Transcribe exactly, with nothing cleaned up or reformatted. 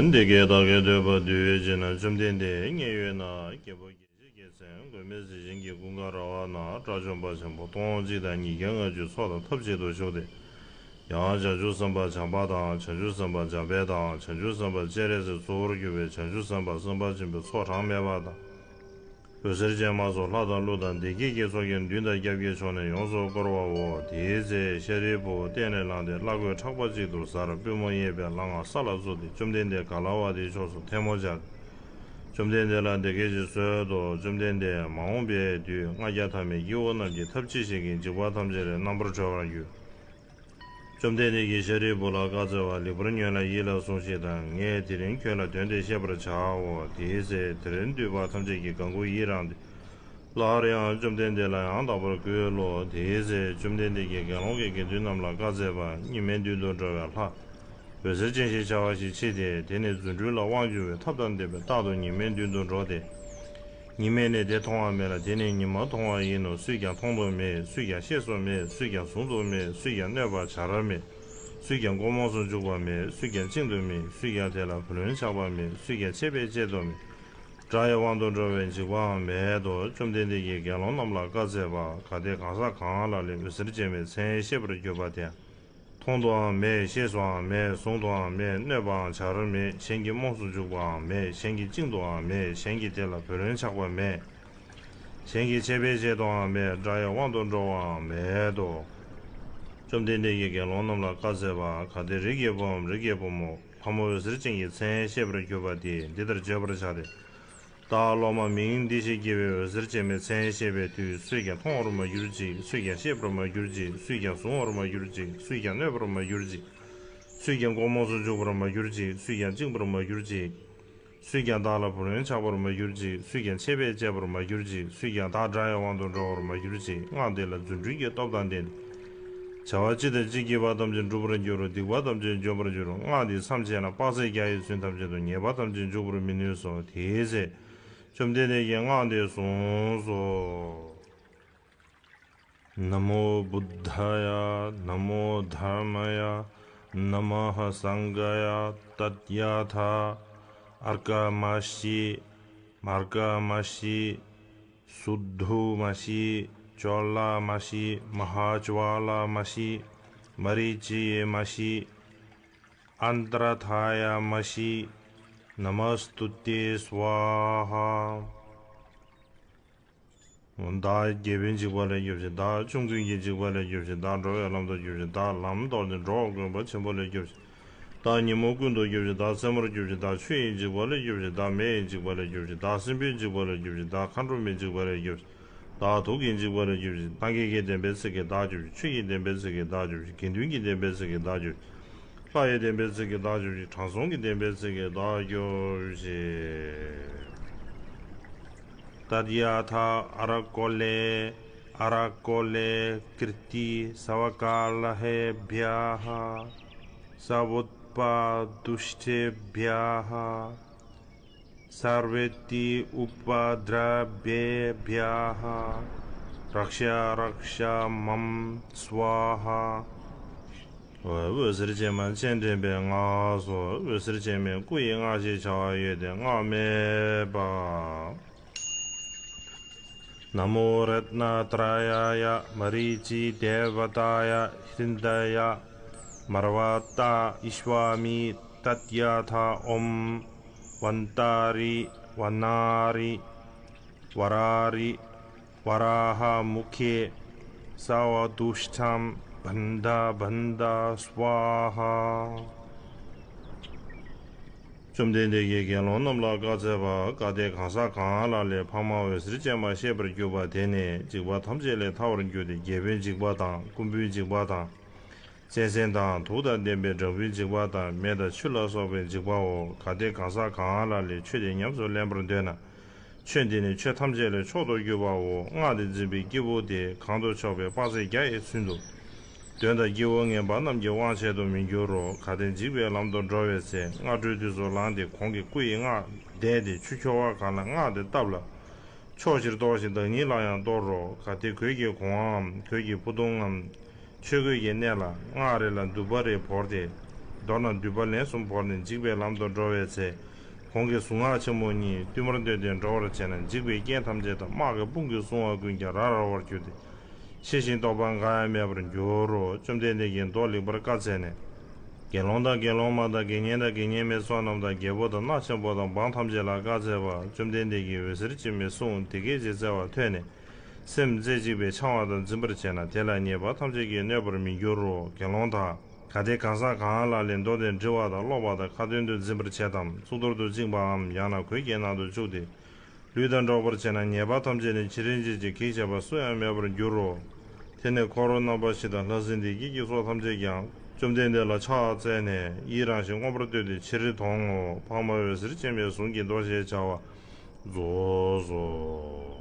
འདི་སྐད་བདག་གིས་ཐོས་པ་དུས་གཅིག་ན། བཅོམ་ལྡན་འདས་མཉན་ཡོད་ན་རྒྱལ་པོ་རྒྱལ་བྱེད་རྒྱལ་མཚན་མགོན་མེད་ཟས་སྦྱིན་གྱི་ཀུན་དགའ་ར་བ་ན་དགྲ་བཅོམ་པ་ཆེན་པོ་སྟོང་གཅིག་དང་ཉིས་བརྒྱ་ལྔ་བཅུ་ཚོགས་དང་ཐབས་ཅིག་ཏུ་བཞུགས་ཏེ། ཡང་བྱང་ཆུབ་སེམས་དཔའ་བྱམས་པ་དང་། བྱང་ཆུབ་སེམས་དཔའ་འཇམ་དཔལ་དང་། བྱང་ཆུབ་སེམས་དཔའ་སྤྱན་རས་གཟིགས་གཙོ་བོར་གྱུར་པའི་བྱང་ཆུབ་སེམས་དཔའ་སེམས་དཔའ་ཆེན་པོའི་ཚོགས་གྲངས་མེད་པ་དང་། འོད་ཟེར་ཅན་མ་སོགས་ལྷ་དང་ཀླུ་དང་བདེ་སྐྱིད་ཀྱི་ཚོགས་ཀྱིས་མདུན་དང་རྒྱབ་ཀྱི་ཕྱོགས་ནས་ཡོངས་སུ་བསྐོར་བའོ། དེའི་ཚེ་ཤཱ་རིའི་བུ་སྟན་ལས་ལངས་ཏེ་བླ་གོས་ཕྲག་པ་གཅིག་ཏུ་གཟར། པུས་མོ་གཡས་པས་ལྷ་ང་ས་ལ་བཙུགས་ཏེ་བཅོམ་ལྡན་འདས་ག་ལ་བ་དེའི་ཕྱོགས་སུ་ཐལ་མོ་སྦྱར་ཏེ། བཅོམ་ལྡན་འདས་ལ་འདི་སྐད་ཅེས་གསོལ་ཏོ། བཅོམ་ལྡན་འདས། མ་འོངས་པའི་དུས་ལྔ་བརྒྱ་ཐ་མའི་སྐྱེ་བོ་རྣམས་ཀྱིས་ཐབས་ཅི་ཞིག་གིས་འཇིགས་པ་ཐམས་ཅད་ལས་རྣམ་པར་གྲོལ་བར་འགྱུར། བཅོམ་ལྡན་འདས་ཀྱིས་ཤཱ་རིའི་བུ་ལ་བཀའ་སྩལ་པ། ལེགས་པར་ཉོན་ལ་ཡིད་ལ་ཟུངས་ཤིག་དང་། ངས་དེ་རིང་ཁྱོད་ལ་དོན་དེ་བཤད་པར་བྱའོ། དེའི་ཚེ་དེར་འདུས་པ་ཐམས་ཅད་ཀྱིས་དགའ་མགུ་ཡི་རངས་ཏེ། སླར་ཡང་བཅོམ་ལྡན་འདས་ལ་ཡང་དག་པར་གུས་ལོ། དེའི་ཚེ་བཅོམ་ལྡན་འདས་ཀྱིས་དགེ་སློང་གི་དགེ་འདུན་རྣམས་ལ་བཀའ་སྩལ་པ། ཉི་མའི་མདུན་དུ་འགྲོ་བའི་ལྷ། འོད་ཟེར་ཅན་ཞེས་བྱ་བ་ཞིག་མཆིས་ཏེ། དེ་ནི་རྫུ་འཕྲུལ་ལ་དབང་བསྒྱུར་བའི་ཐབས་དང་ལྡན་པས་རྟག་ཏུ་ཉི་མའི་མདུན་དུ་འགྲོ་སྟེ། ཉི་མས་ནི་དེ་མཐོང་བ་མེད་ལ། དེ་ནི་ཉི་མ་མཐོང་བ་ཡིན་ནོ། སུས་ཀྱང་མཐོང་དུ་མེད། སུས་ཀྱང་གཟུང་དུ་མེད། སུས་ཀྱང་གནོད་པར་བྱ་ར་མེད། སུས་ཀྱང་མགོ་རྨོངས་སུ་འཇུག་པ་མེད། སུས་ཀྱང་བཅིངས་དུ་མེད། སུས་ཀྱང་དེ་ལ་བུ་ལོན་ཆགས་པ་མེད། སུས་ཀྱང་ཆད་པས་བཅད་དུ་མེད། དགྲ་ཡི་དབང་དུ་འགྲོ་བའི་འཇིགས་པའང་མེད་དོ། བཅོམ་ལྡན་འདས་ཀྱིས་དགེ་སློང་རྣམས་ལ་བཀའ་སྩལ་པ། གལ་ཏེ་གང་ཟག་གང་ལ་ལས་འོད་ཟེར་ཅན་མའི་མཚན་ཤེས་པར་གྱུར་པ་དེ། མཐོང་དུའང་མེད། ཤེས་སུའང་མེད། གཟུང་དུའང་མེད། གནོད་པའང་བྱ་ར་མེད། གཞན་གྱིས་རྨོངས་སུ་འཇུག་པའང་མེད། གཞན་གྱིས་བཅིངས་དུའང་མེད། གཞན་གྱིས་དེ་ལ་བུ་ལོན་ཆགས་པ་མེད། གཞན་གྱིས་ཆད་པས་བཅད་དུའང་མེད། དགྲ་ཡི་དབང་དུ་འགྲོ་བའང་མེད་དོ། བཅོམ་ལྡན་འདས་ཀྱིས་དགེ་སློང་རྣམས་ལ་བཀའ་སྩལ་པ། གལ་ཏེ་རིགས་ཀྱི་བུའམ་རིགས་ཀྱི་བུ་མོ་ལྷ་མོ་འོད་ཟེར་ཅན་གྱི་མཚན་ཤེས་པར་གྱུར་པ་དེས་འདི་ལྟར་བརྗོད་པར་བྱ་སྟེ། བདག་སློབ་མ་མིང་འདི་ཞེས་བགྱི་བའི་འོད་ཟེར་ཅན་མའི་མཚན་བཤད་པའི་དུས། སུས་ཀྱང་མཐོང་བར་མ་གྱུར་ཅིག། སུས་ཀྱང་ཤེས་པར་མ་གྱུར་ཅིག། སུས་ཀྱང་གཟུང་བར་མ་གྱུར་ཅིག། སུས་ཀྱང་གནོད་པར་མ་གྱུར་ཅིག། སུས་ཀྱང་མགོ་རྨོངས་སུ་འཇུག་པར་མ་གྱུར་ཅིག། སུས་ཀྱང་བཅིངས་པར་མ་གྱུར་ཅིག། སུས་ཀྱང་བདག་ལ་བུ་ལོན་ཆགས་པར་མ་གྱུར་ཅིག། སུས་ཀྱང་ཆད་པས་བཅད་པར་མ་གྱུར་ཅིག། སུས་ཀྱང་བདག་དགྲ་ཡི་དབང་དུ་འགྲོ་བར་མ་གྱུར་ཅིག། སྔགས་འདི་ལ་རྫུ་འཕྲུལ་གྱི་སྟོབས་དང་ལྡན་ཏེ། བྱ་བ་གཅིག་དང་གཅིག་བགྱིས་པ་ཐམས་ཅད་འགྲུབ་པར་འགྱུར་རོ། སྡིག་པ་ཐམས་ཅད་འཇོམས་པར་འགྱུར་རོ། སྔགས་འདི་མཚམས་ཆད་ན་དཔག་ཚད་བརྒྱ་ཡི་ཚུལ་ཐམས་ཅད་དུ་ཉེས་པ་ཐམས་ཅད་འཇུག་པར་མི་ནུས་སོ། དེའི་ཚེ་བཅོམ་ལྡན་འདས་ཀྱིས་སྔགས་འདི་གསུངས་སོ། नमो बुद्धाय नमो धर्माय नमः संघाय तद्यथा अर्कमसि मर्कमसि सुद्धमसि ज्वलमसि महाज्वलमसि मरीचिमसि अन्तर्धायमसि नमोस्तुते स्वाहा। བདག་རྒྱལ་པོའི་འཇིགས་པ་ལས་སྐྱོབ་ཤིག། བདག་ཆོམ་རྐུན་གྱི་འཇིགས་པ་ལས་སྐྱོབ་ཤིག། བདག་འགྲོ་བའི་ལམ་དུ་སྐྱོབ་ཤིག། བདག་ལམ་བཟློག་སྟེ་འགྲོ་བ་གོམས་པ་ཆེན་པོ་ལས་སྐྱོབ་ཤིག། བདག་ཉིན་མོ་ཀུན་ཏུ་སྐྱོབ་ཤིག། བདག་མཚན་མོར་སྐྱོབ་ཤིག། བདག་ཆུ་ཡི་འཇིགས་པ་ལས་སྐྱོབ་ཤིག། བདག་མེ་ཡི་འཇིགས་པ་ལས་སྐྱོབ་ཤིག། བདག་སྲིན་པོའི་འཇིགས་པ་ལས་སྐྱོབ་ཤིག། བདག་མཁའ་འགྲོ་མའི་འཇིགས་པ་ལས་སྐྱོབ་ཤིག། བདག་དུག་གི་འཇིགས་པ་ལས་སྐྱོབ་ཤིག། སངས་རྒྱས་ཀྱི་བདེན་པའི་ཚིག་གིས་བདག་སྐྱོབ་ཤིག། ཆོས་ཀྱི་བདེན་པའི་ཚིག་གིས་བདག་སྐྱོབ་ཤིག། དགེ་འདུན་གྱི་བདེན་པའི་ཚིག་གིས་བདག་སྐྱོབ་ཤིག། ལྷ་ཡི་བདེན་པའི་ཚིག་གིས་བདག་སྐྱོབ་ཤིག། དྲང་སྲོང་གི་བདེན་པའི་ཚིག་གིས་བདག་སྐྱོབ་ཤིག། तद्यथा अर्कोऽले अर्कोऽले कीर्तिसवकालहेभ्यः सवुत्पदुष्टेभ्यः सर्वेति उपद्रवेभ्यः रक्ष रक्ष मम स्वाहा। འོད་ཟེར་ཅན་མ་སྤྱན་འདྲེན་པའི་སྔགས་སོ། འོད་ཟེར་ཅན་མའི་སྐུ་ཡི་སྔགས་ཞེས་བྱ་བ་ཡོད་དེ་སྔགས་སྨྲས་པ། नमो रत्नत्रयाय मरीचिदेवताय हृदय मर्वतायिष्वामि। तद्यथा ॐ वन्तारि वनारि वरारि वराहमुखे सवतुष्टं बन्ध बन्ध स्वाहा। བཅོམ་ལྡན་འདས་ཀྱིས་དགེ་སློང་རྣམས་ལ་བཀའ་སྩལ་པ། གལ་ཏེ་གང་ཟག་གང་ལ་ལས་འཕགས་མ་འོད་ཟེར་ཅན་མ་ཤེས་པར་གྱུར་པ་དེ་ནི་འཇིགས་པ་ཐམས་ཅད་ལས་ཐར་བར་འགྱུར་ཏེ། རྒྱལ་པོའི་འཇིགས་པ་དང་། རྐུན་པོའི་འཇིགས་པ་དང་། གཅན་གཟན་དང་། དུག་དང་ལྡན་པའི་སྦྲང་བུའི་འཇིགས་པ་དང་། མེ་དང་ཆུ་ལ་སོགས་པའི་འཇིགས་པའོ། གལ་ཏེ་གང་ཟག་གང་ལ་ལས་ཆོས་དེ་ཉམས་སུ་ལེན་པར་འདོད་ན། ཆོས་འདི་ནི་ཆོས་ཐམས་ཅད་ལས་མཆོག་ཏུ་གྱུར་པའོ། སྔགས་འདི་འཛིན་པའི་སྐྱེས་བུ་དེ་གང་དུ་ཕྱོགས་པའི་དཔག་ཚད་བརྒྱ་ཡི་ཚུན་དུ། གདོན་དང་སྐྱེ་བོ་ངན་པ་རྣམས་ཀྱི་དབང་བྱེད་དུ་མི་འགྱུར་རོ། གལ་ཏེ་འཇིགས་པའི་ལམ་དུ་འགྲོ་བའི་ཚེ། སྔ་དྲོའི་དུས་སུ་ལངས་ཏེ་གོང་གི་སྐུ་ཡི་སྔགས་བཟླས་ཏེ་ཆུ་ཁྱོར་བ་གང་ལ་སྔགས་དེ་བཏབ་ལ། ཕྱོགས་བཞིར་གཏོར་ཞིང་བདག་ཉིད་ལ་ཡང་གཏོར་རོ། གལ་ཏེ་གོས་ཀྱི་གོང་བའམ་གོས་ཀྱི་ཕུ་དུང་ངམ། ཆོས་གོས་ཀྱི་གནས་ལ་སྔགས་རེ་ལ་མདུད་པ་རེ་བོར་ཏེ། མདོར་ན་མདུད་པ་ལན་གསུམ་བོར་ནས་འཇིགས་པའི་ལམ་དུ་འགྲོ་བའི་ཚེ། གོང་གི་གཟུངས་སྔགས་ཆེན་མོ་གཉིས་བསྟུད་མར་བཏོན་ཏེ་འགྲོ་བར་བྱས་ན། འཇིགས་པའི་རྐྱེན་ཐམས་ཅད་དང་དམག་གི་དཔུང་གིས་བཟུང་བ་ཀུན་ཀྱང་ར་ར་བར་གྱུར་ཏེ། ཤི་ཞིང་བཟློག་པ་འགའ་ཡང་མེད་པར་འགྱུར་རོ། བཅོམ་ལྡན་འདས་ཀྱིས་མདོ་ལེགས་པར་བཀའ་སྩལ་ནས། དགེ་སློང་དང་དགེ་སློང་མ་དང་དགེ་བསྙེན་དང་དགེ་བསྙེན་མའི་ཚོགས་རྣམས་དང་རྒྱལ་པོ་དང་སྣ་ཆེན་པོ་དང་འབངས་ཐམས་ཅད་ལ་བཀའ་སྩལ་པ། བཅོམ་ལྡན་འདས་ཀྱིས་འོད་ཟེར་ཅན་མའི་གསུང་དེ་སྐད་ཅེས་སྩལ་བ་ཐོས་ནས། སེམས་རྩེ་གཅིག་པས་འཆང་བ་དང་འཛིན་པར་བྱས་ན། དེ་ལ་ཉེས་པ་ཐམས་ཅད་ཀྱིས་གནོད་པར་མི་འགྱུར་རོ། དགེ་སློང་དག་གལ་ཏེ་གང་ཟག་གང་ལ་ལས་མདོ་དེ་འདྲི་བ་དང་ཀློག་པ་དང་ཁ་ཏོན་དུ་འཛིན་པར་བྱེད་དམ། གཙུག་ཏོར་དུ་བཅིངས་པའམ། ཡང་ན་གོས་ཀྱི་ནང་དུ་བཅུག་སྟེ། ལུས་དང་འགྲོགས་པར་བྱས་ན། ཉེས་པ་ཐམས་ཅད་ནི་ཕྱི་རོལ་འབྱེད་ཅིང་གེགས་བྱེད་པ་སུ་ཡང་མེད་པར་འགྱུར་རོ། དེ་ནས་འཁོར་རྣམ་པ་བཞི་དང་ལྷ་སྲིན་སྡེ་བརྒྱད་ཀྱི་ཚོགས་ཐམས་ཅད་ཀྱང་བཅོམ་ལྡན་འདས་ལ་ཕྱག་འཚལ་ནས་ཡི་རངས་ཤིང་མངོན་པར་བསྟོད་དེ་ཕྱིར་དོང་ངོ་། འཕགས་མ་འོད་ཟེར་ཅན་མའི་གཟུངས་ཀྱི་མདོ་ཞེས་བྱ་བ་རྫོགས་སོ།